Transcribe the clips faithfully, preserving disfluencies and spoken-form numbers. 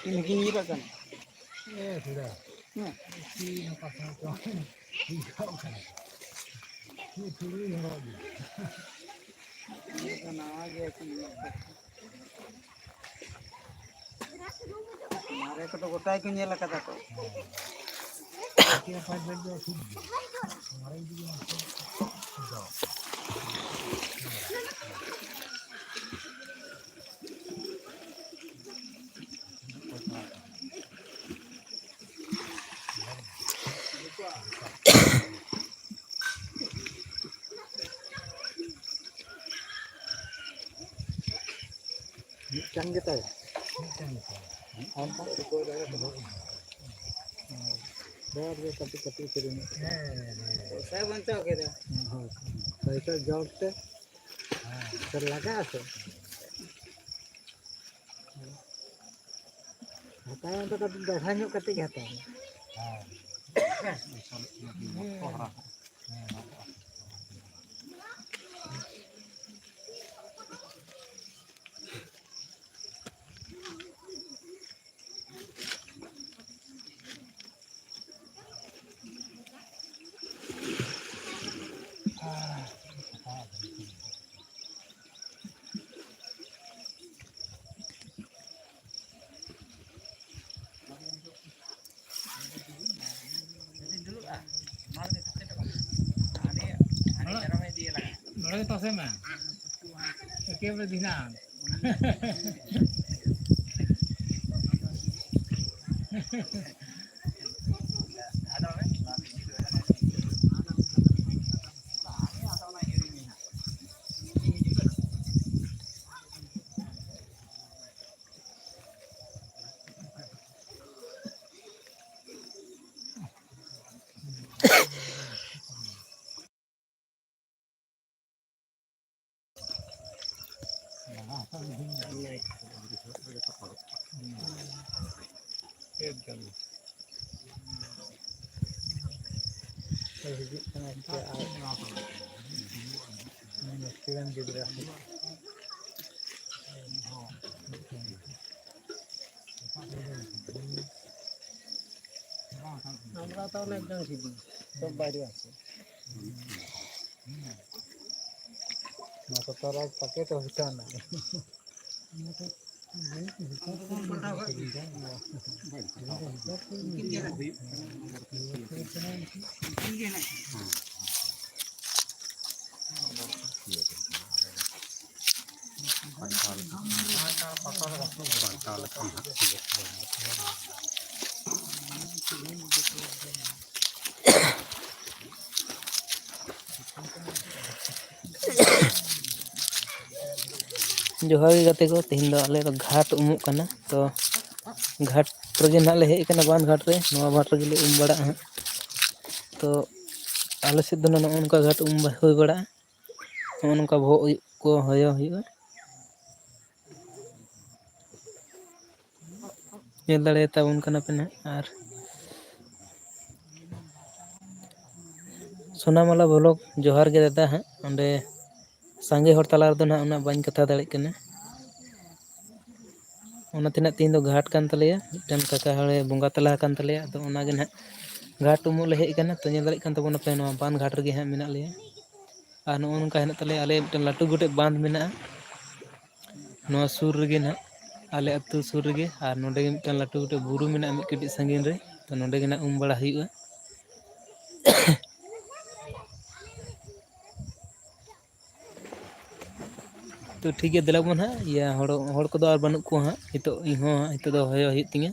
ᱛᱤᱱ ᱦᱟᱹᱵᱤᱡ ᱧᱤᱨᱟᱜ ᱠᱟᱱᱟ? ᱮ, ᱯᱮᱲᱟ᱾ ᱦᱮᱸ᱾ ᱛᱤᱱ ᱚᱠᱟ ᱥᱚᱢᱚᱭ ᱪᱚ ᱪᱤᱠᱟᱹᱜ ᱠᱟᱱᱟ᱾ ᱪᱮᱫ ᱯᱩᱨᱟᱹᱭ ᱦᱚᱨᱚᱜ ᱤᱫᱤ᱾ ᱱᱤᱭᱟᱹ ᱫᱚ ᱱᱟᱣᱟ ᱜᱮᱭᱟ ᱠᱤ ᱧᱮᱞ ᱠᱟᱛᱮ? ᱢᱟᱨᱮ ᱠᱚᱫᱚ ᱜᱚᱴᱟ ᱜᱮᱠᱚ ᱧᱮᱞ ᱟᱠᱟᱫᱟ ᱠᱚ᱾ ᱦᱮᱸ᱾ ᱯᱟᱸᱪ ᱵᱟᱡᱮ ᱫᱚ ᱴᱷᱤᱠ ᱜᱮᱭᱟ᱾ ᱢᱟᱨᱮ ᱤᱫᱤ ᱜᱮ ᱱᱟᱥᱮ ᱫᱚ᱾ ᱢᱤᱫᱴᱟᱝ ᱜᱮᱛᱟᱭ? ᱢᱤᱫᱴᱟᱝ ᱜᱮᱛᱟᱭ᱾ ᱟᱨ ᱵᱟᱝ? ᱵᱟᱨ ᱨᱮ ᱠᱟᱹᱴᱤᱡ ᱠᱟᱹᱴᱤᱡ ᱛᱮ ᱨᱤᱢᱤᱫ᱾ ᱦᱮᱸ, ᱦᱮᱸ᱾ ᱯᱚᱭᱥᱟᱭ ᱵᱟᱧᱪᱟᱣ ᱠᱮᱫᱟ᱾ ᱦᱳᱭ᱾ ᱯᱚᱭᱥᱟ ᱡᱚᱲ ᱛᱮ᱾ ᱦᱮᱸ᱾ ᱥᱮ ᱞᱟᱜᱟᱜᱼᱟ ᱥᱮ? ᱦᱟᱛᱟᱣ ᱫᱚ ᱠᱟᱹᱴᱤᱡ ᱫᱚᱦᱲᱟ ᱧᱚᱜ ᱠᱟᱛᱮ ᱜᱮ ᱦᱟᱛᱟᱣ ᱢᱮ᱾ ᱦᱮᱸ᱾ ᱦᱮᱸ᱾ ᱱᱚᱰᱮ ᱜᱮ ᱛᱟᱥᱮ ᱢᱮ, ᱮᱠᱮᱵᱟᱨᱮ ᱫᱷᱤᱱᱟᱱ᱾ ᱦᱤᱡᱩᱜ ᱠᱟᱱᱟ ᱮᱱᱛᱮ ᱟᱨ ᱢᱩᱥᱠᱤᱞᱟᱱ ᱜᱤᱫᱽᱨᱟᱹ᱾ আমরা তো অনেকজন ছিলি, সব বাইরে আছে। না তো তারা প্যাকেট হইতো না। ᱡᱚᱦᱟᱨ ᱜᱮ ᱜᱟᱛᱮ ᱠᱚ, ᱛᱮᱦᱮᱧ ᱫᱚ ᱟᱞᱮ ᱫᱚ ᱜᱷᱟᱴ ᱩᱢᱩᱜ ᱠᱟᱱᱟ᱾ ᱛᱚ ᱜᱷᱟᱴ ᱨᱮᱜᱮ ᱱᱟᱦᱟᱜ ᱞᱮ ᱦᱮᱡ ᱟᱠᱟᱱᱟ, ᱵᱟᱸᱫᱷ ᱜᱷᱟᱴ ᱨᱮ, ᱱᱚᱣᱟ ᱜᱷᱟᱴ ᱨᱮᱜᱮ ᱞᱮ ᱩᱢ ᱵᱟᱲᱟᱜᱼᱟ ᱦᱟᱸᱜ᱾ ᱛᱚ ᱟᱞᱮ ᱥᱮᱫ ᱫᱚ ᱱᱚᱜᱼᱚ ᱱᱚᱝᱠᱟ ᱜᱷᱟᱴ ᱩᱢ ᱦᱩᱭ ᱵᱟᱲᱟᱜᱼᱟ᱾ ᱱᱚᱜᱼᱚ ᱱᱚᱝᱠᱟ ᱵᱚᱦᱚᱜ ᱩᱭᱩᱜ ᱠᱚ ᱦᱚᱭᱚ ᱦᱩᱭᱩᱜᱼᱟ᱾ ᱧᱮᱞ ᱫᱟᱲᱮᱭᱟᱛᱟᱵᱚᱱ ᱠᱟᱱᱟ ᱯᱮ ᱱᱟᱦᱟᱜ᱾ ᱟᱨ ᱥᱳᱱᱟᱢᱟᱞᱟ ᱵᱷᱞᱚᱜᱽ, ᱡᱚᱦᱟᱨ ᱜᱮ ᱫᱟᱫᱟ ᱦᱟᱸᱜ᱾ ᱚᱸᱰᱮ ᱥᱟᱸᱜᱮ ᱦᱚᱲ ᱛᱟᱞᱟ ᱨᱮᱫᱚ ᱱᱟᱦᱟᱜ ᱩᱱᱟᱹᱜ ᱵᱟᱹᱧ ᱠᱟᱛᱷᱟ ᱫᱟᱲᱮᱭᱟᱜ ᱠᱟᱱᱟ᱾ ᱚᱱᱟ ᱛᱮᱱᱟᱜ ᱛᱮᱦᱮᱧ ᱫᱚ ᱜᱷᱟᱴ ᱠᱟᱱ ᱛᱟᱞᱮᱭᱟ, ᱢᱤᱫᱴᱮᱱ ᱠᱟᱠᱟ ᱦᱚᱲᱮ ᱵᱚᱸᱜᱟ ᱛᱟᱞᱟ ᱟᱠᱟᱱ ᱛᱟᱞᱮᱭᱟ᱾ ᱟᱫᱚ ᱚᱱᱟᱜᱮ ᱱᱟᱦᱟᱜ ᱜᱷᱟᱴ ᱩᱢᱩᱜ ᱞᱮ ᱦᱮᱡ ᱟᱠᱟᱱᱟ᱾ ᱛᱚ ᱧᱮᱞ ᱫᱟᱲᱮᱭᱟᱜ ᱠᱟᱱ ᱛᱟᱵᱚᱱᱟᱯᱮ, ᱱᱚᱣᱟ ᱵᱟᱸᱫᱷ ᱜᱷᱟᱴ ᱨᱮᱜᱮ ᱦᱟᱸᱜ ᱢᱮᱱᱟᱜ ᱞᱮᱭᱟ᱾ ᱟᱨ ᱱᱚᱜᱼᱚ ᱱᱚᱝᱠᱟ ᱦᱮᱱᱟᱜ ᱛᱟᱞᱮᱭᱟ ᱟᱞᱮᱭᱟᱜ ᱢᱤᱫᱴᱮᱱ ᱞᱟᱹᱴᱩ ᱜᱚᱴᱮᱡ ᱵᱟᱸᱫᱷ ᱢᱮᱱᱟᱜᱼᱟ ᱱᱚᱣᱟ ᱥᱩᱨ ᱨᱮᱜᱮ ᱱᱟᱦᱟᱜ, ᱟᱞᱮ ᱟᱹᱛᱩ ᱥᱩᱨ ᱨᱮᱜᱮ᱾ ᱟᱨ ᱱᱚᱸᱰᱮ ᱜᱮ ᱢᱤᱫᱴᱮᱱ ᱞᱟᱹᱴᱩ ᱜᱚᱴᱮᱡ ᱵᱩᱨᱩ ᱢᱮᱱᱟᱜᱼᱟ ᱢᱤᱫ ᱠᱟᱹᱴᱤᱡ ᱥᱟᱺᱜᱤᱧ ᱨᱮ᱾ ᱛᱚ ᱱᱚᱸᱰᱮ ᱜᱮ ᱱᱟᱦᱟᱜ ᱩᱢ ᱵᱟᱲᱟ ᱦᱩᱭᱩᱜᱼᱟ᱾ ᱛᱚ ᱴᱷᱤᱠ ᱜᱮᱭᱟ, ᱫᱮᱞᱟ ᱵᱚᱱ ᱦᱟᱸᱜ, ᱤᱭᱟᱹ, ᱦᱚᱲ, ᱦᱚᱲ ᱠᱚᱫᱚ ᱟᱨ ᱵᱟᱹᱱᱩᱜ ᱠᱚᱣᱟ ᱦᱟᱸᱜ᱾ ᱱᱤᱛᱚᱜ ᱤᱧ ᱦᱚᱸ ᱦᱟᱸᱜ, ᱱᱤᱛᱚᱜ ᱫᱚ ᱦᱚᱭᱚ ᱦᱩᱭᱩᱜ ᱛᱤᱧᱟᱹ᱾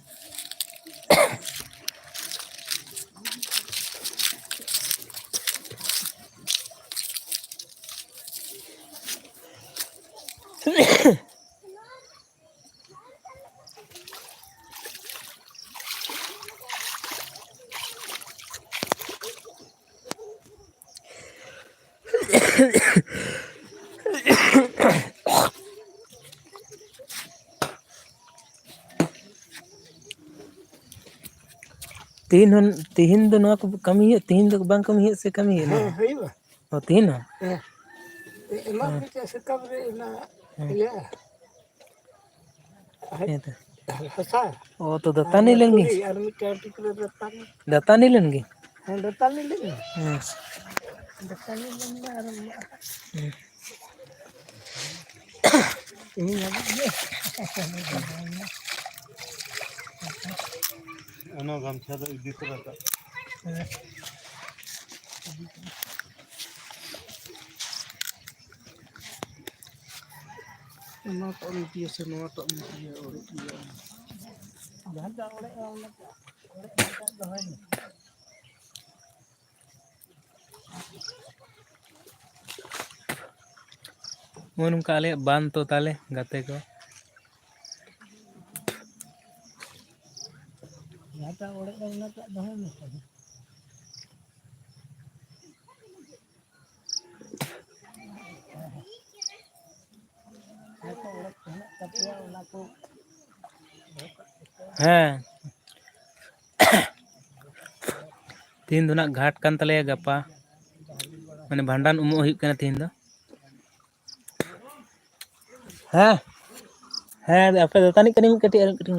ᱛᱤᱦᱤᱧ ᱦᱚᱸ, ᱛᱤᱦᱤᱧ ᱫᱚ ᱱᱚᱣᱟ ᱠᱚ ᱠᱟᱹᱢᱤ ᱦᱩᱭᱩᱜ, ᱛᱤᱦᱤᱧ ᱫᱚ ᱵᱟᱝ ᱠᱟᱹᱢᱤ ᱦᱩᱭᱩᱜ ᱥᱮ ᱠᱟᱹᱢᱤ ᱦᱩᱭᱩᱜᱼᱟ? ᱦᱮᱸ, ᱦᱩᱭᱩᱜᱼᱟ᱾ ᱚ, ᱛᱤᱦᱤᱧ ᱦᱚᱸ? ᱦᱮᱸ᱾ ᱮᱢᱟ ᱦᱮᱸ᱾ ᱢᱤᱫᱴᱮᱡ ᱥᱟᱠᱟᱢ ᱨᱮ ᱚᱱᱟ ᱦᱮᱸ᱾ ᱤᱭᱟᱹ᱾ ᱦᱮᱸ ᱛᱚ᱾ ᱦᱟᱥᱟ᱾ ᱚ, ᱛᱚ ᱫᱟᱹᱛᱟᱹᱱᱤ ᱞᱮᱱ ᱜᱮ᱾ ᱟᱨ ᱢᱤᱫᱴᱟᱝ ᱴᱩᱠᱨᱟᱹ ᱫᱟᱹᱛᱟᱹᱱᱤ᱾ ᱫᱟᱹᱛᱟᱹᱱᱤ ᱞᱮᱱ ᱜᱮ᱾ ᱦᱮᱸ, ᱫᱟᱹᱛᱟᱹᱱᱤ ᱞᱮᱱ ᱜᱮ᱾ ᱦᱮᱸ᱾ ᱫᱟᱹᱛᱟᱹᱱᱤ ᱞᱮᱱ ᱜᱮ ᱟᱨ ᱦᱩᱸ᱾ ᱤᱧ ᱞᱟᱹᱜᱤᱫ ᱜᱮ᱾ ᱚᱱᱟ ᱜᱟᱢᱪᱷᱟ ᱫᱚ ᱤᱫᱤ ᱛᱚᱨᱟ ᱠᱟᱜ᱾ ᱦᱮᱸ᱾ ᱚᱱᱟᱴᱟᱜ ᱮᱢ ᱤᱫᱤᱭᱟ ᱥᱮ ᱱᱚᱣᱟᱴᱟᱜ ᱮᱢ ᱤᱫᱤᱭᱟ? ᱚᱲᱮᱡ ᱜᱮᱭᱟ᱾ ᱡᱟᱦᱟᱸᱴᱟᱜ ᱚᱲᱮᱡ ᱚᱱᱟᱴᱟᱜ, ᱚᱲᱮᱡ ᱚᱱᱟᱴᱟᱜ ᱫᱚᱦᱚᱭ ᱢᱮ᱾ ᱱᱚᱜᱼᱚ ᱱᱚᱝᱠᱟ ᱟᱞᱮᱭᱟᱜ ᱵᱟᱸᱫᱷ ᱛᱚ ᱛᱟᱞᱮ, ᱜᱟᱛᱮ ᱠᱚ᱾ ᱡᱟᱦᱟᱸᱴᱟᱜ ᱚᱲᱮᱡ ᱚᱱᱟᱴᱟᱜ ᱫᱚᱦᱚᱭ ᱢᱮ᱾ ᱦᱮᱸ᱾ ᱛᱤᱦᱤᱧ ᱫᱚ ᱱᱟᱜ ᱜᱷᱟᱴ ᱠᱟᱱ ᱛᱟᱞᱮᱭᱟ, ᱜᱟᱯᱟ ᱢᱟᱱᱮ ᱵᱷᱟᱸᱰᱟᱱ ᱩᱢᱩᱜ ᱦᱩᱭᱩᱜ ᱠᱟᱱᱟ ᱛᱤᱦᱤᱧ ᱫᱚ᱾ ᱦᱮᱸ, ᱦᱮᱸ, ᱟᱯᱮ ᱫᱚ ᱛᱟᱹᱱᱤᱡ ᱠᱟᱹᱴᱤᱡ ᱠᱟᱹᱴᱤᱡ ᱟᱨ ᱠᱟᱹᱴᱤᱡ᱾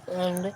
ᱚᱸᱰᱮ᱾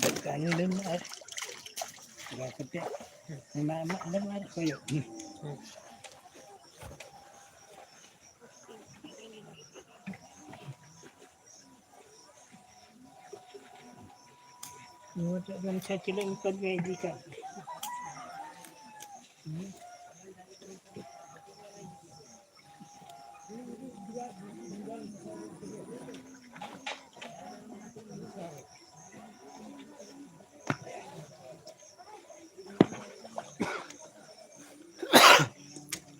ᱫᱟᱠᱟ ᱧᱩ ᱞᱮᱢ ᱟᱨ ᱪᱟᱞᱟᱣ ᱠᱟᱛᱮ ᱚᱱᱟ ᱟᱢᱟᱜ ᱚᱸᱰᱮ ᱢᱟ ᱟᱨ ᱦᱩᱭᱩᱜ᱾ ᱱᱚᱣᱟᱴᱟᱜ ᱫᱚ ᱟᱪᱪᱷᱟ ᱪᱮᱫ ᱞᱮᱠᱟ ᱯᱮ ᱤᱫᱤ ᱠᱟᱜ?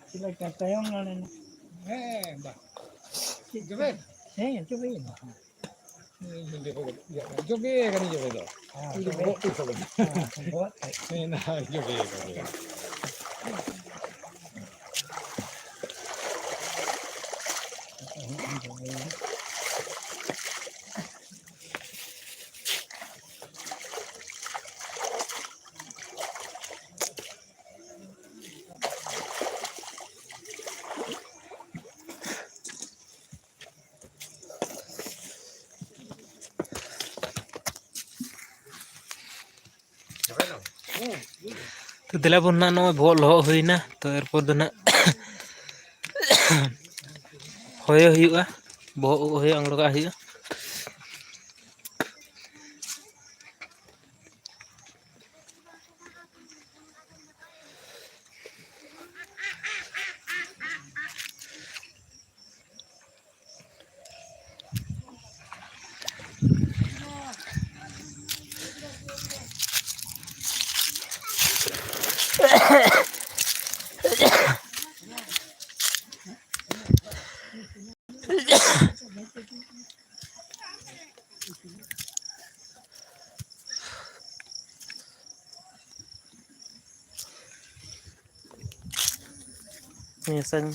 ᱪᱮᱫ ᱞᱮᱠᱟ ᱛᱟᱭᱚᱢ ᱱᱚᱰᱮ? ᱦᱮᱸ, ᱵᱟ᱾ ᱪᱮᱫ ᱡᱚᱵᱮ? ᱦᱮᱸ, ᱡᱚᱵᱮ ᱮᱱᱟ᱾ ᱡᱚᱵᱮ ᱠᱟᱹᱱᱟᱹᱧ ᱡᱚᱵᱮ ᱫᱚ᱾ ᱦᱮᱸ, ᱵᱚᱦᱚᱜ ᱛᱤᱥ ᱦᱚᱸ ᱵᱟᱹᱧ ᱦᱮᱸ, ᱵᱚᱦᱚᱜ ᱛᱤᱥ᱾ ᱦᱮᱸ, ᱱᱟ, ᱡᱚᱵᱮ ᱠᱟᱹᱱᱟᱹᱧ᱾ ᱛᱚ ᱫᱮᱞᱟ ᱵᱚᱱ ᱱᱟᱜ, ᱱᱚᱜᱼᱚᱭ ᱵᱚᱦᱚᱜ ᱞᱚᱦᱚᱫ ᱦᱩᱭᱱᱟ, ᱛᱚ ᱮᱨᱯᱚᱨ ᱫᱚ ᱱᱟᱜ ᱦᱚᱭᱚ ᱦᱩᱭᱩᱜᱼᱟ, ᱵᱚᱦᱚᱜ ᱩᱵ ᱦᱚᱭᱚ ᱟᱝᱲᱚ ᱠᱟᱜ ᱦᱩᱭᱩᱜᱼᱟ᱾ ᱱᱤᱭᱟᱹ ᱥᱟᱧ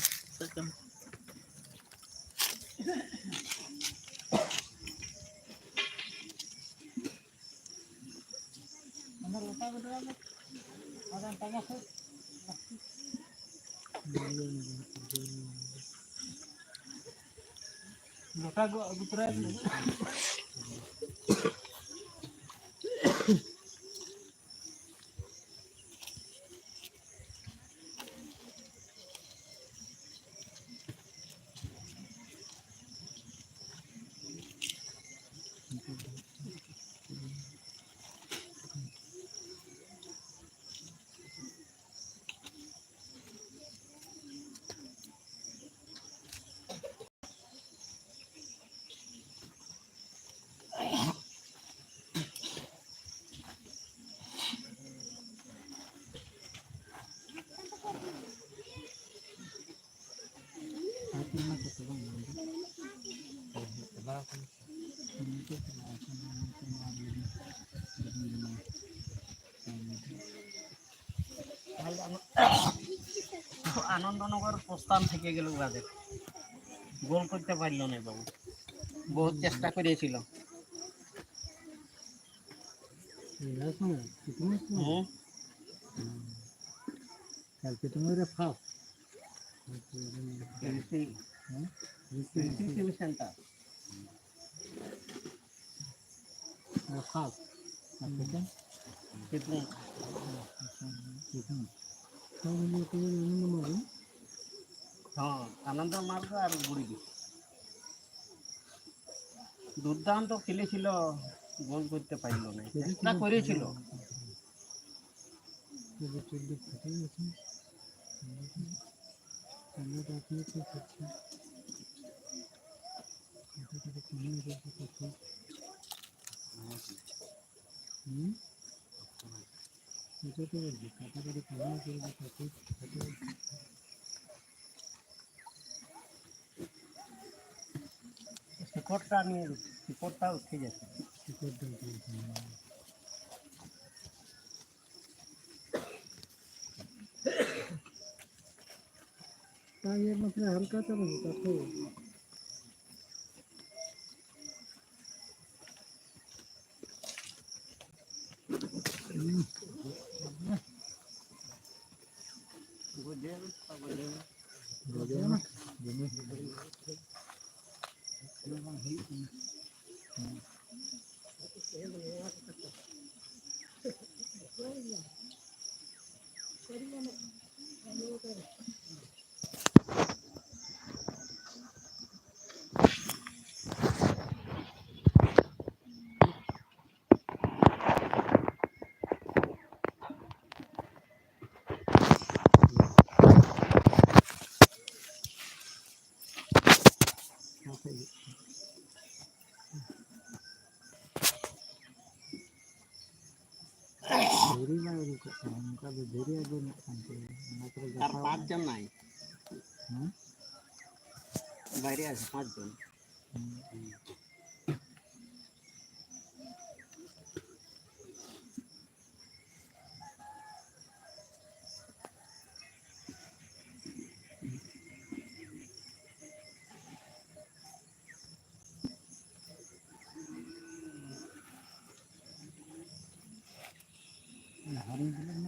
ᱞᱚᱴᱟ ᱜᱚ ᱟᱹᱜᱩ ᱛᱚᱨᱟᱭ ᱢᱮ᱾ আনন্দনগর প্রস্থান থেকে গেল ওদের, গোল করতে পারল না বাবু, বহুত চেষ্টা করেছিল। হুম। কালকে তোমার ফার্স্ট। হুম? Receive centre. ফার্স্ট। আচ্ছা। হ্যাঁ, আনন্দ মার্গ আর বুড়ি দি। দুর্দান্ত খেলেছিল, গোল করতে পারল না, চেষ্টা করেছিল। হুম? এটা তো বলছি, কাটাকাটি কেমন করে যে কাটি, কাটি। শিকড়টা নিয়ে, শিকড়টা উঠে গেছে। শিকড়টা উঠে গেছে, হ্যাঁ। তাই এর মধ্যে হালকা চালাবো, তাতে। ᱫᱷᱤᱨᱤ ᱢᱟ ᱚᱱᱠᱟ ᱫᱚ ᱫᱷᱤᱨᱤ ᱟᱹᱜᱩ ᱨᱮᱱᱟᱜ ᱠᱟᱱ ᱛᱟᱭᱟ, ᱚᱱᱟ ᱠᱚᱨᱮ ᱟᱨ ᱜᱟᱥᱟᱣ ᱯᱟᱸᱪ ᱡᱚᱱ ᱱᱟᱭ᱾ ᱦᱮᱸ? ᱵᱟᱭᱨᱮ ᱟᱥᱮ ᱯᱟᱸᱪ ᱡᱚᱱ᱾ ᱦᱮᱸ᱾ ᱦᱟᱨᱤᱧ ᱧᱮᱞ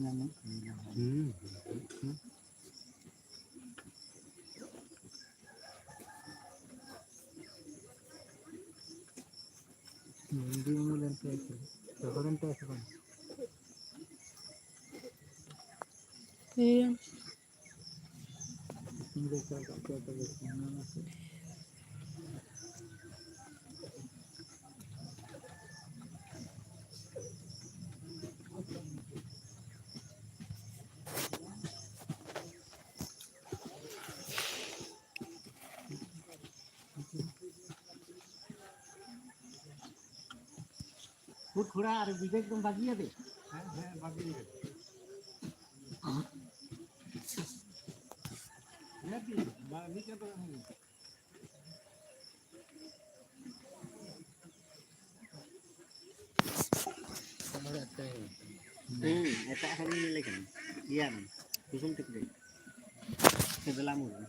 ᱧᱟᱢᱮᱫ ᱠᱚᱣᱟ᱾ ᱦᱩᱸ᱾ ᱢᱟᱹᱱᱰᱤ ᱩᱢᱩᱞ ᱮᱱ ᱛᱟᱭᱟ ᱥᱮ? ᱥᱚᱦᱚᱨ ᱮᱱ ᱛᱟᱭᱟ ᱥᱮ ᱵᱟᱝ? ᱦᱮᱸ᱾ ᱤᱧ ᱫᱚ ᱪᱟᱞᱟᱜ ᱠᱟᱱ ᱛᱟᱭᱟ ᱛᱚᱵᱮ, ᱚᱱᱟ ᱢᱟ ᱥᱮ᱾ ᱠᱷᱩᱲ ᱠᱷᱩᱲᱟ ᱟᱨ ᱵᱤᱵᱮᱠ ᱫᱚᱢ ᱵᱟᱹᱜᱤᱭᱟᱫᱮ? ᱦᱮᱸ, ᱦᱮᱸ, ᱵᱟᱹᱜᱤᱭᱟᱫᱮ᱾ ᱦᱮᱸ, ᱵᱟᱹᱜᱤ ᱠᱟᱫᱟ᱾ ᱦᱩᱸ, ᱮᱴᱟᱜ ᱦᱚᱲ ᱧᱮᱞᱮ ᱠᱟᱱᱟ᱾ ᱤᱭᱟᱹ, ᱠᱩᱥᱩᱢ ᱛᱟᱠᱚ ᱨᱮ᱾ ᱥᱮ ᱵᱮᱞᱟ ᱢᱩᱨᱢᱩ᱾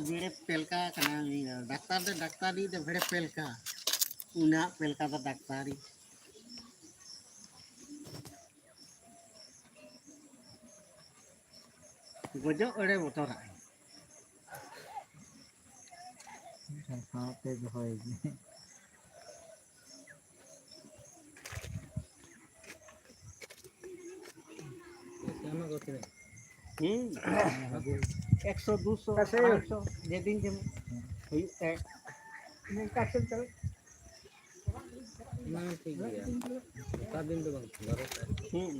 ᱵᱮᱲᱮ ᱯᱮᱞᱠᱟ ᱠᱟᱱᱟ ᱩᱱᱤ ᱫᱚ᱾ ᱰᱟᱠᱛᱟᱨ ᱫᱚ ᱰᱟᱠᱛᱟᱨᱤ ᱫᱚ ᱵᱮᱲᱮ ᱯᱮᱞᱠᱟ᱾ ᱩᱱᱟᱹᱜ ᱯᱮᱞᱠᱟ ᱫᱚ ᱰᱟᱠᱛᱟᱨᱤ᱾ ᱜᱚᱡᱚᱜ ᱮᱲᱮ ᱵᱚᱛᱚᱨᱟᱜ᱾ ᱥᱟᱶᱛᱮ ᱫᱚᱦᱚᱭ ᱜᱮ᱾ ᱦᱩᱸ᱾ ᱮᱠᱥᱚ, ᱫᱩᱥᱚ, ᱟᱪᱪᱷᱟ᱾ ᱯᱟᱸᱪᱥᱚ, ᱡᱮᱫᱤᱱ ᱡᱮᱢᱚᱱ ᱦᱩᱭᱩᱜ ᱛᱟᱭ᱾ ᱱᱚᱝᱠᱟ ᱠᱷᱮᱞ ᱪᱟᱞᱟᱜ᱾ ᱚᱱᱟ ᱦᱚᱸ ᱴᱷᱤᱠ ᱜᱮᱭᱟ᱾ ᱚᱠᱟ ᱫᱤᱱ ᱫᱚ ᱵᱟᱝ, ᱵᱟᱨᱚ ᱴᱟ᱾ ᱦᱩᱸ᱾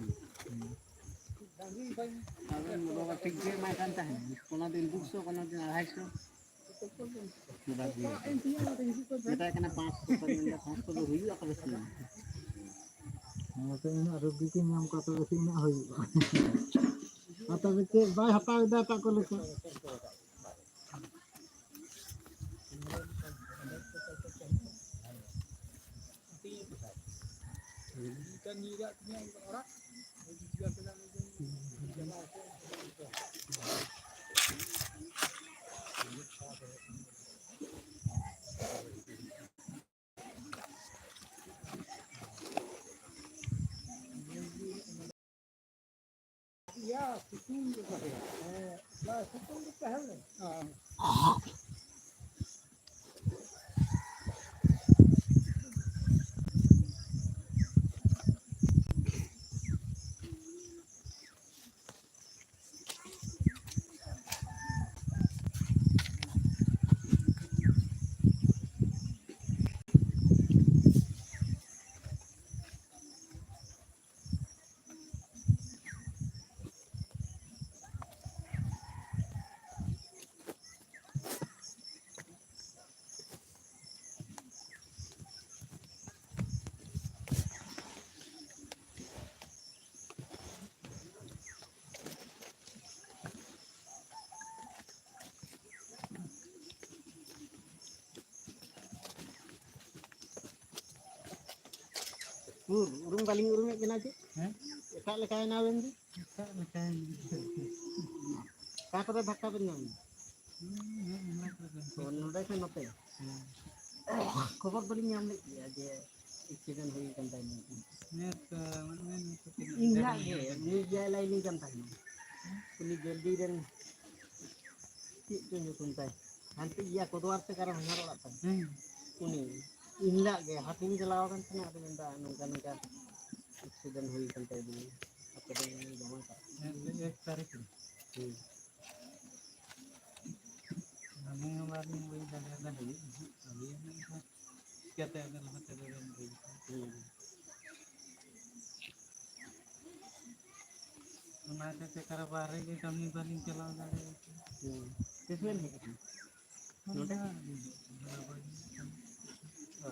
ᱟᱫᱚ ᱵᱟᱵᱟ ᱴᱷᱤᱠ ᱜᱮ ᱮᱢᱟᱭ ᱠᱟᱱ ᱛᱟᱦᱮᱸᱫ᱾ ᱠᱳᱱᱳ ᱫᱤᱱ ᱫᱩᱥᱚ, ᱠᱳᱱᱳ ᱫᱤᱱ ᱟᱲᱟᱭᱥᱚ᱾ ᱢᱮᱛᱟᱭ ᱠᱟᱱᱟ ᱯᱟᱸᱪᱥᱚ, ᱯᱟᱸᱪᱥᱚ ᱫᱚ ᱦᱩᱭᱩᱜᱼᱟ ᱛᱚᱵᱮ ᱥᱮ? ᱦᱮᱸ, ᱛᱚ ᱤᱧᱟᱹᱜ ᱨᱩᱜᱤ ᱠᱚ ᱧᱟᱢ ᱠᱚᱣᱟ ᱛᱚᱵᱮ ᱥᱮ ᱤᱧᱟᱹᱜ ᱦᱩᱭᱩᱜᱼᱟ᱾ ᱟᱨ ᱛᱚᱵᱮ ᱪᱮᱫ ᱵᱟᱭ ᱦᱟᱛᱟᱣ ᱮᱫᱟ ᱮᱴᱟᱜ ᱠᱚ ᱞᱮᱠᱟ? ᱩᱨᱩᱢ ᱵᱟᱹᱞᱤᱧ ᱩᱨᱩᱢᱮᱫ ᱵᱮᱱᱟ ᱪᱮ? ᱦᱮᱸ? ᱮᱴᱟᱜ ᱞᱮᱠᱟᱭᱮᱱᱟ ᱵᱮᱱ ᱡᱮ? ᱮᱴᱟᱜ ᱞᱮᱠᱟᱭᱮᱱᱟ᱾ ᱚᱠᱟ ᱠᱚᱨᱮ ᱫᱷᱟᱠᱟ ᱵᱮᱱ ᱧᱟᱢ ᱮᱫᱟ? ᱦᱩᱸ, ᱦᱮᱸ, ᱚᱱᱟ ᱠᱚᱨᱮ ᱜᱮ᱾ ᱚ, ᱱᱚᱰᱮ ᱠᱷᱚᱱ ᱱᱚᱛᱮ? ᱦᱮᱸ᱾ ᱠᱷᱚᱵᱚᱨ ᱫᱚᱞᱤᱧ ᱧᱟᱢ ᱞᱮᱫ ᱜᱮᱭᱟ ᱡᱮ accident ᱦᱩᱭ ᱟᱠᱟᱱ ᱛᱟᱭᱟ ᱢᱮᱱᱛᱮ᱾ ᱦᱮᱸ ᱛᱚ, ᱢᱟᱱᱮ ᱱᱤᱛᱚᱜ ᱛᱤᱱᱟᱹᱜ ᱤᱧ ᱦᱟᱸᱜ ᱜᱮ, ᱱᱤᱭᱩᱡ ᱡᱟᱭ ᱞᱟᱭᱤᱱ ᱠᱟᱱ ᱛᱟᱦᱮᱱᱟ᱾ ᱩᱱᱤ ᱡᱚᱞᱫᱤ ᱨᱮᱱ ᱪᱮᱫ ᱪᱚ ᱧᱩᱛᱩᱢ ᱛᱟᱭ? ᱦᱟᱱᱛᱮ ᱤᱭᱟᱹ ᱠᱚᱫᱣᱟᱨ ᱥᱮ ᱚᱠᱟᱨᱮ ᱦᱟᱱᱟᱨ ᱚᱲᱟᱜ ᱛᱟᱭ? ᱦᱮᱸ᱾ ᱩᱱᱤ ᱤᱧ ᱦᱟᱸᱜ ᱜᱮ ᱦᱟᱴᱤᱧ ᱪᱟᱞᱟᱣ ᱟᱠᱟᱱ ᱛᱟᱦᱮᱱᱟ, ᱟᱫᱚ ᱢᱮᱱᱫᱟ ᱱᱚᱝᱠᱟ ᱱᱚᱝᱠᱟ accident ᱦᱩᱭ ᱟᱠᱟᱱ ᱛᱟᱭᱟ, ᱟᱯᱮ ᱫᱚ ᱩᱱᱤ ᱡᱟᱶᱟᱭ ᱠᱟᱜ ᱦᱮᱸ, ᱛᱚ ᱮᱠ ᱛᱟᱹᱨᱤᱠᱷ ᱨᱮ᱾ ᱦᱩᱸ᱾ ᱟᱹᱞᱤᱧ ᱦᱚᱸ ᱵᱟᱹᱞᱤᱧ ᱵᱩᱡᱽ ᱫᱟᱲᱮᱭᱟᱫᱟ, ᱦᱩᱭᱩᱜ ᱦᱩᱭᱩᱜ ᱛᱟᱞᱮᱭᱟ ᱢᱮᱱᱠᱷᱟᱱ ᱪᱤᱠᱟᱹᱛᱮ ᱟᱫᱚ ᱞᱟᱦᱟ ᱛᱮᱫᱚ ᱵᱮᱱ ᱵᱩᱡᱽ ᱠᱮᱫᱟ? ᱦᱩᱸ᱾ ᱚᱱᱟ ᱦᱚᱛᱮᱡ ᱛᱮ ᱚᱠᱟᱨᱮ ᱵᱟᱦᱨᱮ ᱜᱮ ᱠᱟᱹᱢᱤ ᱵᱟᱹᱞᱤᱧ ᱪᱟᱞᱟᱣ ᱫᱟᱲᱮᱭᱟᱜ ᱠᱟᱱᱟ᱾ ᱦᱩᱸ᱾ ᱛᱤᱥ ᱵᱮᱱ ᱦᱮᱡ ᱟᱠᱟᱱᱟ? ᱱᱚᱰᱮ? ᱚ᱾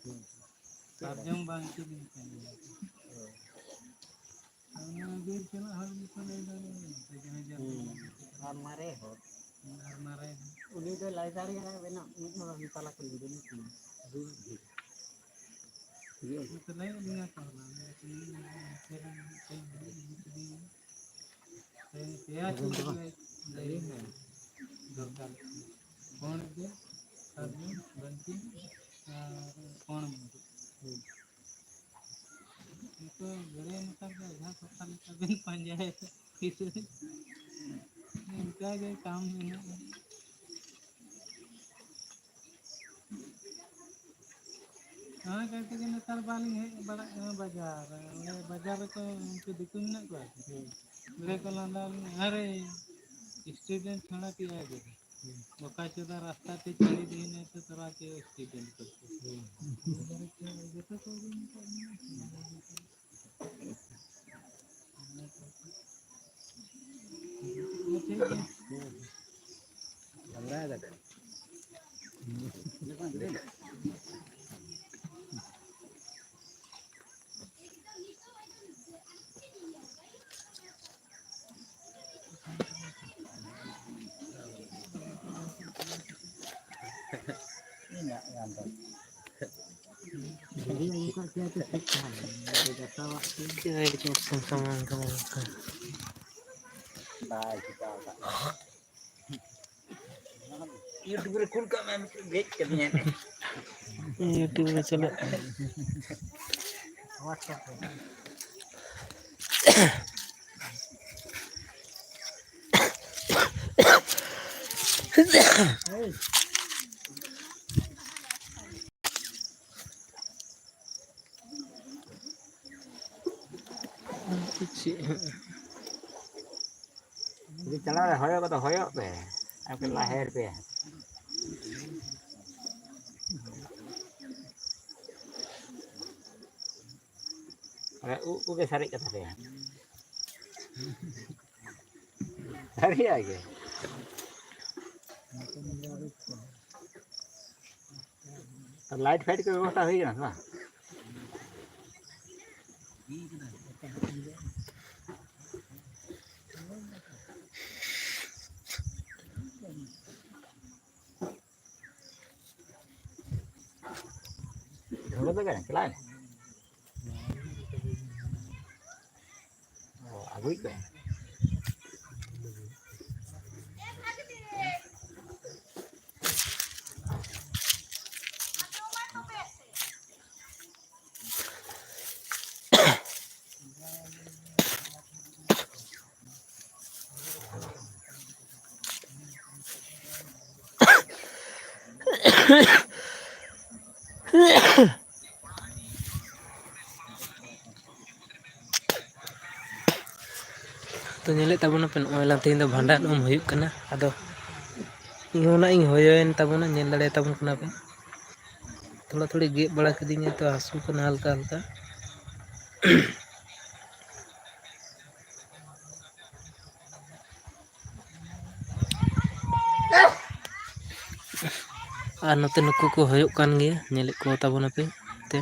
ᱦᱩᱸ᱾ ᱥᱟᱨᱡᱚᱢ ᱵᱟᱝ ᱠᱤᱨᱤᱧ ᱠᱟᱱ ᱜᱮᱭᱟ᱾ ᱚ᱾ ᱚᱱᱟ ᱵᱤᱨ ᱪᱟᱞᱟᱜ ᱦᱚᱲ ᱜᱮᱠᱚ ᱞᱟᱹᱭ ᱫᱟᱲᱮᱭᱟᱜᱼᱟ, ᱡᱟᱦᱟᱸᱭ ᱡᱟᱦᱟᱸᱭ ᱦᱩᱸ᱾ ᱟᱨ ᱢᱟᱨᱮ ᱦᱚᱲ᱾ ᱟᱨ ᱢᱟᱨᱮ ᱦᱚᱲ᱾ ᱩᱱᱤ ᱫᱚ ᱞᱟᱭᱫᱟᱲᱮ ᱠᱟᱱᱟᱭ ᱵᱮᱱᱟᱣ, ᱢᱤᱫ ᱦᱚᱲ ᱛᱟᱞᱟ ᱠᱩᱞᱦᱤ ᱨᱮ ᱢᱤᱫ ᱴᱤᱱ᱾ ᱦᱩᱸ᱾ ᱦᱩᱸ᱾ ᱢᱤᱫ ᱴᱤᱱ᱾ ᱞᱟᱹᱭ ᱟᱹᱞᱤᱧᱟ ᱠᱚ ᱦᱚᱞᱟ, ᱞᱟᱹᱭ ᱟᱠᱚ ᱱᱩᱭ ᱱᱚᱰᱮ ᱱᱚᱛᱮ ᱨᱮ ᱢᱤᱫᱴᱮᱱ ᱦᱩᱭᱩᱜ ᱤᱫᱤ ᱠᱮᱫᱮᱭᱟ᱾ ᱛᱮᱦᱮᱧ ᱯᱮᱭᱟ ᱪᱩᱲᱤ ᱞᱟᱹᱭ, ᱞᱟᱹᱭ ᱫᱚᱨᱠᱟᱨ᱾ ᱯᱩᱸᱰ ᱜᱮ, ᱥᱟᱨᱡᱚᱢ, ᱵᱟᱹᱞᱛᱤ ᱟᱨ ᱯᱩᱸᱰ ᱢᱩᱫᱟᱹ᱾ ᱦᱩᱸ᱾ ᱵᱮᱱ ᱯᱟᱸᱡᱟᱭᱟ ᱛᱤᱥ ᱨᱮ? ᱚᱱᱠᱟ ᱜᱮ ᱠᱟᱢ ᱢᱮᱱᱟᱜᱼᱟ᱾ ᱚᱱᱟ ᱠᱟᱭ ᱛᱮᱜᱮ ᱱᱮᱛᱟᱨ ᱵᱟᱞᱤᱧ ᱦᱮᱡ ᱵᱟᱲᱟᱜ ᱠᱟᱱᱟ ᱵᱟᱡᱟᱨ᱾ ᱚᱸᱰᱮ ᱵᱟᱡᱟᱨ ᱨᱮᱠᱚ ᱩᱱᱠᱩ ᱫᱤᱠᱩ ᱢᱮᱱᱟᱜ ᱠᱚᱣᱟ ᱥᱮ? ᱚᱸᱰᱮ ᱠᱚ ᱞᱟᱸᱫᱟ ᱟᱹᱞᱤᱧᱟ, "ᱟᱨᱮ, student ᱪᱷᱟᱲᱟ ᱯᱮᱭᱟ ᱜᱮ᱾ ᱵᱚᱠᱟ ᱪᱳᱫᱟ ᱨᱟᱥᱛᱟ ᱛᱮ ᱪᱟᱹᱲᱤ ᱫᱤᱱ ᱮ ᱛᱚ ᱛᱚᱨᱟ ᱪᱮ student ᱠᱚ ᱠᱚ᱾ ᱡᱚᱛᱚ ᱠᱚ ᱜᱮ ᱢᱮᱛᱟᱜ ᱞᱤᱧᱟ᱾ ᱴᱷᱤᱠ ᱜᱮᱭᱟ᱾ YouTube ᱨᱮ ᱠᱩᱞ ᱠᱟᱜ ᱢᱮ, ᱜᱮᱡ ᱠᱟᱹᱫᱤᱧᱟ᱾ YouTube ᱨᱮ ᱪᱟᱞᱟᱜ ᱠᱟᱱᱟ᱾ ᱪᱮᱫ ᱦᱚᱸ᱾ ᱡᱩᱫᱤ ᱪᱟᱞᱟᱣ ᱨᱮ ᱦᱚᱭᱚᱜ ᱠᱚᱫᱚ ᱦᱚᱭᱚᱜ ᱯᱮ, ᱟᱨ ᱯᱮ ᱞᱟᱦᱮᱨ ᱯᱮ᱾ ᱟᱨ ᱩᱵ ᱠᱚᱜᱮ ᱥᱟᱨᱮᱡ ᱠᱟᱛᱟ ᱯᱮᱭᱟ᱾ ᱥᱟᱹᱨᱤᱭᱟᱜ ᱜᱮ᱾ ᱟᱨ ᱞᱟᱭᱤᱴ ᱯᱷᱟᱭᱤᱴ ᱠᱚ ᱵᱮᱵᱚᱥᱛᱷᱟ ᱦᱩᱭ ᱠᱟᱱᱟ ᱥᱮ ᱵᱟᱝ? ᱡᱷᱚᱲ ᱫᱚ ᱪᱟᱞᱟᱣ ᱮᱱᱟ? ᱚ, ᱟᱹᱜᱩᱭᱮᱫ ᱠᱚᱣᱟ᱾ ᱛᱚ, ᱧᱮᱞᱮᱫ ᱛᱟᱵᱚᱱᱟᱯᱮ, ᱱᱚᱜᱼᱚᱭ ᱞᱟᱝ ᱛᱮᱦᱮᱧ ᱫᱚ ᱵᱷᱟᱸᱰᱟᱱ ᱩᱢ ᱦᱩᱭᱩᱜ ᱠᱟᱱᱟ᱾ ᱟᱫᱚ ᱤᱧ ᱦᱚᱸ ᱱᱟᱜ ᱤᱧ ᱦᱚᱭᱚᱭᱮᱱ ᱛᱟᱵᱚᱱᱟ, ᱧᱮᱞ ᱫᱟᱲᱮᱭᱟᱛᱟᱵᱚᱱ ᱠᱟᱱᱟ ᱯᱮ᱾ ᱛᱷᱚᱲᱟ ᱛᱷᱩᱲᱤ ᱜᱮᱫ ᱵᱟᱲᱟ ᱠᱤᱫᱤᱧᱟ, ᱛᱚ ᱦᱟᱹᱥᱩ ᱠᱟᱱᱟ ᱦᱟᱞᱠᱟ ᱦᱟᱞᱠᱟ᱾ ᱟᱨ ᱱᱚᱛᱮ ᱱᱩᱠᱩ ᱠᱚ ᱦᱩᱭᱩᱜ ᱠᱟᱱ ᱜᱮᱭᱟ, ᱧᱮᱞᱮᱫ ᱠᱚ ᱛᱟᱵᱚᱱᱟᱯᱮ ᱛᱮ᱾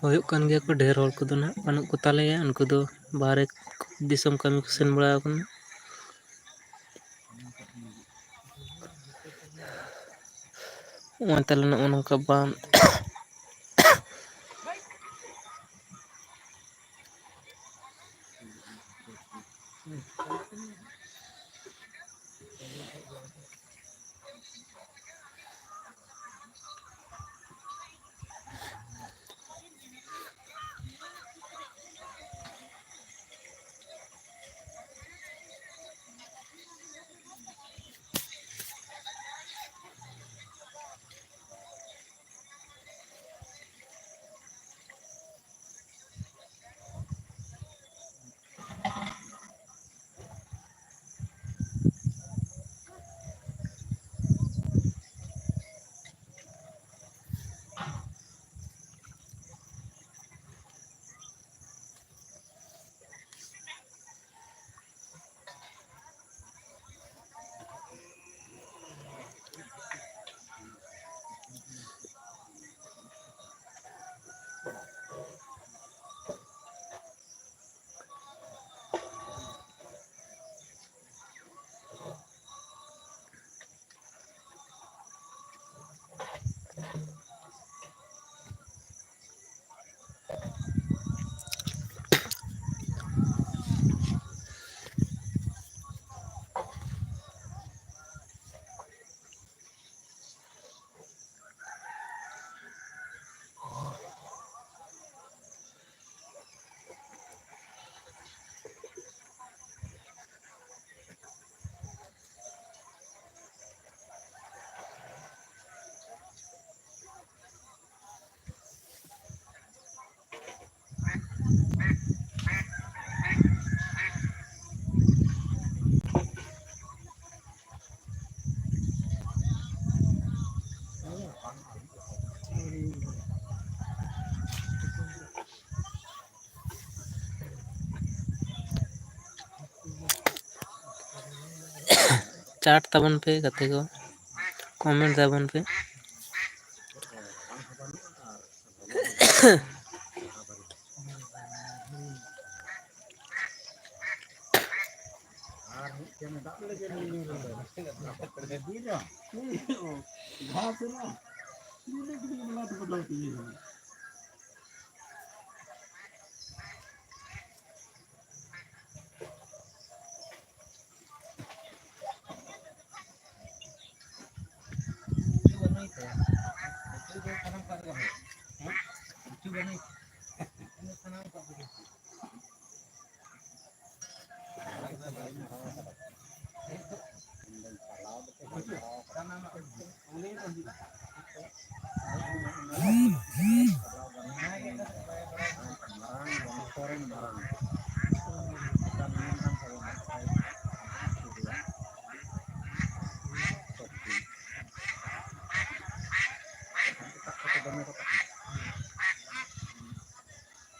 ᱦᱩᱭᱩᱜ ᱠᱟᱱ ᱜᱮᱭᱟ ᱠᱚ, ᱰᱷᱮᱨ ᱦᱚᱲ ᱠᱚᱫᱚ ᱱᱟᱦᱟᱜ ᱵᱟᱹᱱᱩᱜ ᱠᱚ ᱛᱟᱞᱮᱭᱟ, ᱩᱱᱠᱩ ᱫᱚ ᱵᱟᱦᱨᱮ ᱫᱤᱥᱚᱢ ᱠᱟᱹᱢᱤ ᱠᱚ ᱥᱮᱱ ᱵᱟᱲᱟ ᱟᱠᱟᱱᱟ᱾ ᱱᱚᱜᱼᱚᱭ ᱛᱟᱦᱞᱮ ᱱᱚᱜᱼᱚ ᱱᱚᱝᱠᱟ ᱵᱟᱸᱫ᱾ start ᱛᱟᱵᱚᱱ ᱯᱮ ᱜᱟᱛᱮ ᱠᱚ, comment ᱛᱟᱵᱚᱱ ᱯᱮ᱾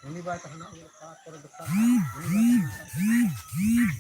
ᱩᱱᱤ ᱵᱟᱭ ᱛᱟᱦᱮᱱᱟ, ᱩᱱᱤ ᱫᱚ ᱯᱟᱲᱟᱜ ᱠᱚᱨᱮ ᱫᱚ ᱯᱟᱲᱟᱜ, ᱩᱱᱤ ᱵᱟᱭ ᱛᱟᱦᱮᱱᱟ᱾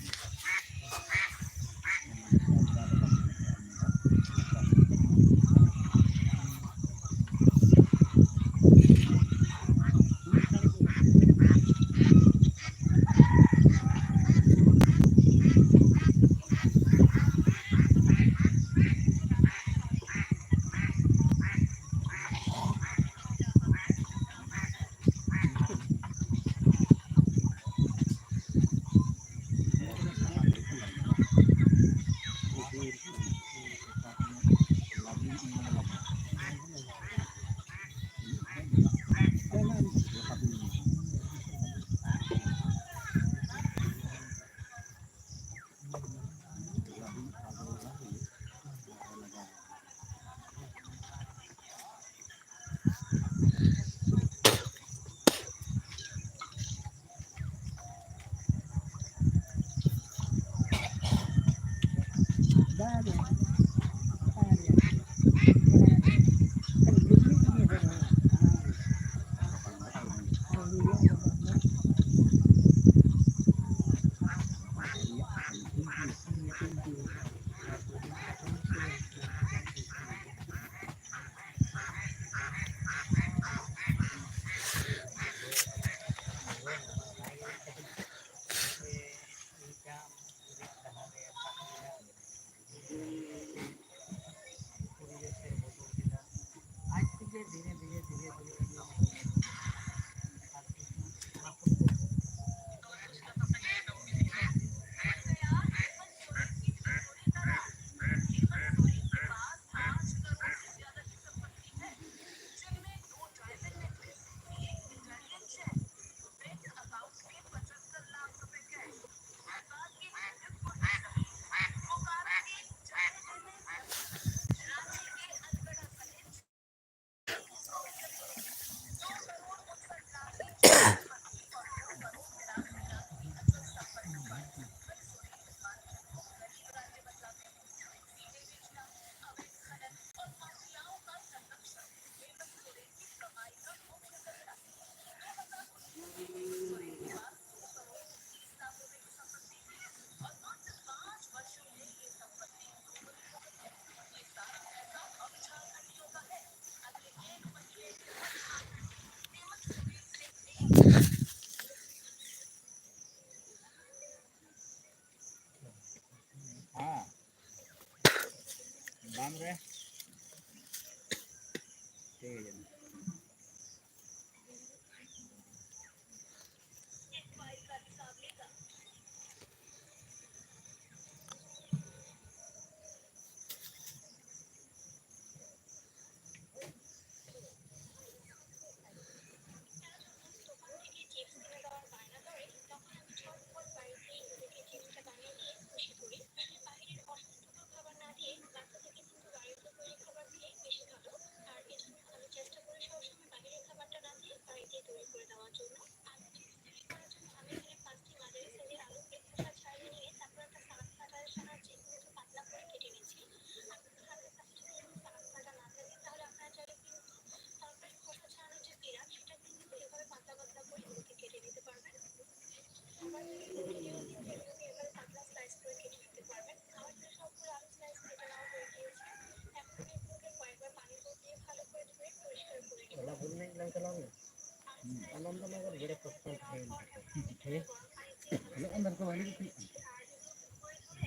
ᱦᱮᱸ, ᱵᱟᱝ ᱨᱮ᱾ ᱴᱷᱤᱠ ᱜᱮᱭᱟ᱾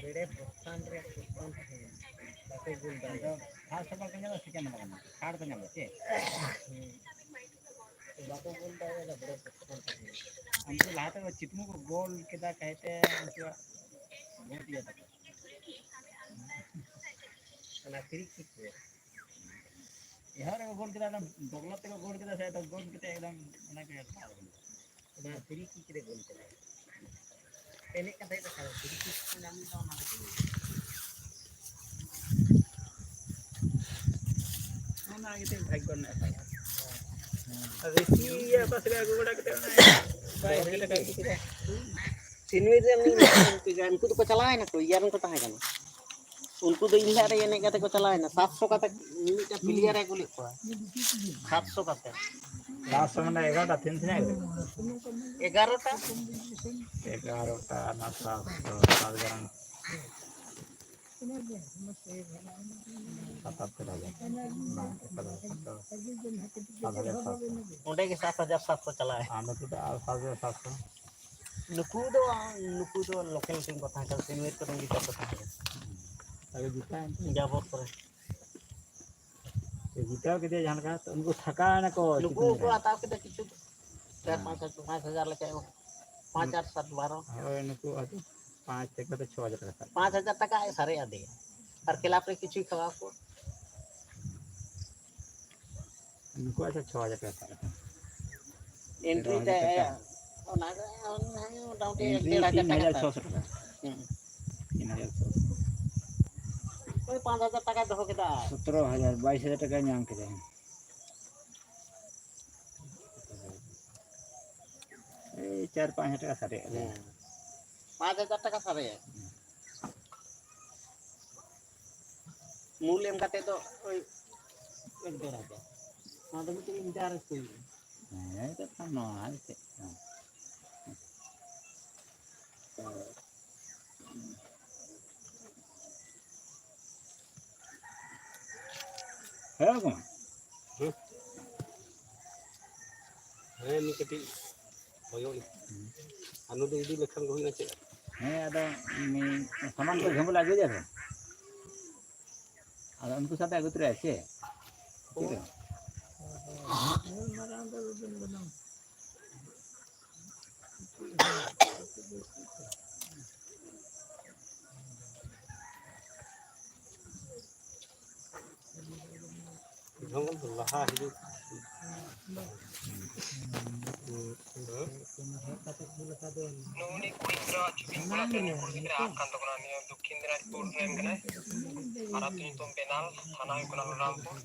ᱵᱮᱲᱮ ᱯᱨᱚᱥᱛᱷᱟᱱ ᱨᱮ ᱯᱨᱚᱥᱛᱷᱟᱱ ᱛᱟᱦᱮᱸ ᱵᱟᱠᱚ ᱜᱳᱞ ᱫᱟᱲᱮᱭᱟᱜᱼᱟ᱾ ᱯᱷᱟᱥᱴ ᱵᱚᱞ ᱠᱚ ᱧᱟᱢᱟ, ᱥᱮᱠᱮᱱᱰ ᱵᱚᱞ ᱠᱚ ᱧᱟᱢᱟ, ᱛᱷᱟᱨᱰ ᱠᱚ ᱧᱟᱢᱟ, ᱪᱮᱫ? ᱦᱩᱸ᱾ ᱵᱟᱠᱚ ᱜᱳᱞ ᱫᱟᱲᱮᱭᱟᱜᱼᱟ, ᱵᱮᱲᱮ ᱯᱨᱚᱥᱛᱷᱟᱱ ᱛᱟᱦᱮᱸ᱾ ᱩᱱᱠᱩ ᱞᱟᱦᱟ ᱛᱮ ᱪᱤᱴᱢᱩ ᱠᱚ ᱜᱳᱞ ᱠᱮᱫᱟ, ᱠᱟᱭᱛᱮ ᱩᱱᱠᱩᱣᱟᱜ ᱵᱚᱦᱩᱛ ᱤᱭᱟᱹ ᱛᱟᱠᱚ᱾ ᱚᱱᱟ ᱯᱷᱨᱤ ᱠᱤᱠ ᱨᱮ᱾ ᱮᱦᱚᱵ ᱨᱮᱠᱚ ᱜᱳᱞ ᱠᱮᱫᱟ, ᱮᱠᱫᱚᱢ ᱵᱚᱜᱞᱚ ᱛᱮᱠᱚ ᱜᱳᱞ ᱠᱮᱫᱟ ᱥᱮ, ᱮᱠᱫᱚᱢ ᱜᱳᱞ ᱠᱮᱫᱟ, ᱮᱠᱫᱚᱢ ᱚᱱᱟ ᱜᱮ ᱯᱷᱟᱣᱩᱞ᱾ ᱚᱱᱟ ᱯᱷᱨᱤ ᱠᱤᱠ ᱨᱮ ᱜᱳᱞ ᱠᱮᱫᱟ᱾ ᱮᱱᱮᱡ ᱠᱟᱛᱮ ᱫᱚ ᱯᱷᱨᱤ ᱠᱤᱠ ᱠᱚ ᱧᱟᱢ ᱞᱮᱫᱟ, ᱚᱱᱟ ᱞᱟᱹᱜᱤᱫ᱾ ᱚᱱᱟ ᱜᱮᱛᱤᱧ ᱵᱷᱟᱜᱽᱜᱚ ᱨᱮᱱᱟᱜ ᱠᱟᱛᱷᱟ᱾ ᱟᱨ ᱨᱤᱥᱤ ᱤᱭᱟᱹ ᱚᱠᱟ ᱥᱮᱫ ᱨᱮ ᱟᱹᱜᱩ ᱵᱟᱲᱟ ᱠᱟᱛᱮ ᱚᱱᱟ ᱵᱟᱭ ᱦᱩᱭ ᱞᱮᱠᱟ ᱟᱹᱜᱩ ᱠᱮᱫᱟ᱾ ᱥᱤᱱᱩᱭ ᱨᱮ ᱩᱱᱤ ᱩᱱᱠᱩ ᱫᱚᱠᱚ ᱪᱟᱞᱟᱣ ᱮᱱᱟ ᱠᱚ, ᱤᱭᱟᱨ ᱨᱮᱱ ᱠᱚ ᱛᱟᱦᱮᱸ ᱠᱟᱱᱟ᱾ ᱩᱱᱠᱩ ᱫᱚ ᱤᱧ ᱞᱟᱦᱟ ᱨᱮ ᱮᱱᱮᱡ ᱠᱟᱛᱮ ᱠᱚ ᱪᱟᱞᱟᱣ ᱮᱱᱟ, ᱥᱟᱛᱥᱚ ᱠᱟᱛᱮ ᱢᱤᱫᱴᱮᱱ ᱯᱞᱮᱭᱟᱨ ᱮ ᱟᱹᱜᱩ ᱞᱮᱫ ᱠᱚᱣᱟ, ᱥᱟᱛᱥᱚ ᱠᱟᱛᱮ᱾ ᱥᱟᱛᱥᱚ ᱢᱟᱱᱮ ᱮᱜᱟᱨᱚᱴᱟ ᱛᱤᱱ ᱛᱤᱱᱟᱹᱜ? ᱮᱜᱟᱨᱚᱴᱟ᱾ ᱮᱜᱟᱨᱚᱴᱟ ᱨᱮᱱᱟᱜ ᱥᱟᱛᱥᱚ, ᱥᱟᱛ ᱜᱨᱟᱢ᱾ ᱥᱟᱛᱟᱛᱛᱳᱨ ᱦᱟᱡᱟᱨ᱾ ᱵᱟᱝ, ᱮᱠᱟᱞ ᱵᱟᱝ, ᱥᱟᱛ ᱦᱟᱡᱟᱨ ᱥᱟᱛᱥᱚ᱾ ᱚᱸᱰᱮ ᱜᱮ ᱥᱟᱛ ᱦᱟᱡᱟᱨ ᱥᱟᱛᱥᱚ ᱪᱟᱞᱟᱜᱼᱟ᱾ ᱟᱨ ᱱᱩᱠᱩ ᱫᱚ ᱟᱨ ᱥᱟᱛ ᱦᱟᱡᱟᱨ ᱥᱟᱛᱥᱚ᱾ ᱱᱩᱠᱩ ᱫᱚ, ᱱᱩᱠᱩ ᱫᱚ ᱞᱳᱠᱟᱞ ᱴᱤᱢ ᱠᱚ ᱛᱟᱦᱮᱸ ᱠᱟᱱᱟ, ᱥᱤᱱᱤᱭᱚᱨ ᱠᱚᱨᱮᱱ ᱜᱤᱫᱽᱨᱟᱹ ᱠᱚ ᱛᱟᱦᱮᱸ ᱠᱟᱱᱟ᱾ ᱟᱫᱚ ᱡᱤᱛᱟᱹ ᱮᱱᱛᱮ᱾ ᱡᱟᱵᱚᱨ ᱠᱚᱨᱮ᱾ ᱡᱤᱛᱟᱹᱣ ᱠᱮᱫᱮᱭᱟ ᱡᱟᱦᱟᱸ ᱞᱮᱠᱟ, ᱛᱚ ᱩᱱᱠᱩ ᱛᱷᱟᱠᱟ ᱮᱱᱟ ᱠᱚ ᱱᱩᱠᱩ ᱠᱤᱪᱷᱩ ᱠᱚ ᱫᱤᱱ ᱨᱮ᱾ ᱦᱟᱛᱟᱣ ᱠᱮᱫᱟ ᱠᱤᱪᱷᱩ, ᱪᱟᱨ ᱦᱮᱸ᱾ ᱯᱟᱸᱪ ᱦᱟᱡᱟᱨ, ᱯᱟᱸᱪ ᱦᱟᱡᱟᱨ ᱞᱮᱠᱟ ᱮᱢ᱾ ᱯᱟᱸᱪ ᱟᱨ ᱥᱟᱛ ᱵᱟᱨᱚ᱾ ᱦᱳᱭ, ᱱᱩᱠᱩ ᱟᱫᱚ ᱯᱟᱸᱪ ᱛᱮᱠᱚ ᱫᱚ ᱪᱷᱚ ᱦᱟᱡᱟᱨ ᱴᱟᱠᱟ᱾ ᱯᱟᱸᱪ ᱦᱟᱡᱟᱨ ᱴᱟᱠᱟ ᱟᱡ ᱥᱟᱨᱮᱡ ᱟᱫᱮᱭᱟ᱾ ᱟᱨ ᱠᱞᱟᱵᱽ ᱨᱮ ᱠᱤᱪᱷᱩᱭ ᱠᱷᱟᱣᱟᱣ ᱠᱚᱣᱟ᱾ ᱱᱩᱠᱩᱣᱟᱜ ᱫᱚ ᱪᱷᱚ ᱦᱟᱡᱟᱨ ᱴᱟᱠᱟ ᱥᱟᱨᱮᱡ ᱟᱠᱟᱱᱟ᱾ ᱮᱱᱴᱨᱤ ᱛᱮᱨᱚ ᱦᱟᱡᱟᱨ ᱴᱟᱠᱟ᱾ ᱛᱟᱭᱟ, ᱚᱱᱟ ᱜᱮ ᱢᱚᱴᱟᱢᱩᱴᱤ ᱮᱱᱴᱨᱤ ᱰᱮᱲ ᱦᱟᱡᱟᱨ ᱛᱤᱱ ᱴᱟᱠᱟ ᱦᱟᱡᱟᱨ ᱥᱟᱨᱮᱡ᱾ ᱪᱷᱚᱥᱚ ᱴᱟᱠᱟ᱾ ᱦᱩᱸ᱾ ᱛᱤᱱ ᱦᱟᱡᱟᱨ ᱪᱷᱚᱥᱚ᱾ ᱳᱭ ᱯᱟᱸᱪ ᱦᱟᱡᱟᱨ ᱴᱟᱠᱟᱭ ᱫᱚᱦᱚ ᱠᱮᱫᱟ᱾ ᱥᱚᱛᱨᱚ ᱦᱟᱡᱟᱨ, ᱵᱟᱭᱤᱥ ᱦᱟᱡᱟᱨ ᱴᱟᱠᱟᱭ ᱧᱟᱢ ᱠᱮᱫᱟ᱾ ᱮᱭ ᱪᱟᱨ ᱯᱟᱸᱪ ᱦᱟᱡᱟᱨ ᱴᱟᱠᱟ ᱥᱟᱨᱮᱡ ᱟᱫᱮᱭᱟ᱾ ᱦᱮᱸ᱾ ᱯᱟᱸᱪ ᱦᱟᱡᱟᱨ ᱴᱟᱠᱟ ᱥᱟᱨᱮᱡ᱾ ᱢᱩᱞ ᱮᱢ ᱠᱟᱛᱮ ᱫᱚ ᱳᱭ ᱮᱠ ᱰᱮᱲ ᱦᱟᱡᱟᱨ᱾ ᱱᱚᱣᱟ ᱫᱚ ᱢᱤᱫᱴᱮᱱ ᱤᱱᱴᱟᱨᱮᱥᱴ ᱦᱩᱭᱩᱜᱼᱟ᱾ ᱦᱮᱸ, ᱠᱟᱛᱷᱟ ᱱᱚᱣᱟ ᱜᱮ ᱪᱮᱫ ᱠᱟᱱᱟ? ᱦᱮᱸ ᱜᱚᱢᱠᱮ᱾ ᱦᱮᱸ᱾ ᱦᱮᱸ, ᱢᱤᱫ ᱠᱟᱹᱴᱤᱡ ᱦᱚᱭᱚᱜ ᱞᱮᱠᱟ᱾ ᱟᱨ ᱱᱚᱰᱮ ᱤᱫᱤ ᱞᱮᱠᱷᱟᱱ ᱫᱚ ᱦᱩᱭᱱᱟ ᱪᱮᱫ? ᱦᱮᱸ, ᱟᱫᱚ ᱩᱱᱤ ᱥᱟᱢᱟᱱ ᱠᱚ ᱡᱷᱚᱢᱞᱟ ᱟᱹᱜᱩᱭᱮᱫᱟ ᱛᱚ᱾ ᱟᱫᱚ ᱩᱱᱠᱩ ᱥᱟᱶᱛᱮ ᱟᱹᱜᱩ ᱛᱚᱨᱟᱭᱟ ᱥᱮ? ᱪᱮᱫ ᱨᱮ? ᱡᱚᱝᱜᱚᱞ ᱫᱚ ᱞᱟᱦᱟ ᱦᱤᱡᱩᱜ᱾ ᱱᱩᱜᱼᱩ ᱱᱤ ᱠᱩᱲᱤ ᱜᱤᱫᱽᱨᱟᱹᱣᱟᱜ ᱪᱷᱚᱵᱤ ᱠᱚᱲᱟ ᱛᱮ ᱱᱩᱭ ᱠᱩᱲᱤ ᱜᱤᱫᱽᱨᱟᱹ ᱟᱫ ᱠᱟᱱ ᱛᱟᱵᱚᱱᱟ᱾ ᱱᱤᱭᱟᱹ ᱫᱚᱠᱠᱷᱤᱱ ᱫᱤᱱᱟᱡᱽᱯᱩᱨ ᱨᱮᱱ ᱠᱟᱱᱟᱭ᱾ ᱟᱨ ᱟᱹᱛᱩ ᱧᱩᱛᱩᱢ ᱵᱮᱱᱟᱞ, ᱛᱷᱟᱱᱟ ᱦᱩᱭᱩᱜ ᱠᱟᱱᱟ ᱵᱚᱞᱨᱟᱢᱯᱩᱨ᱾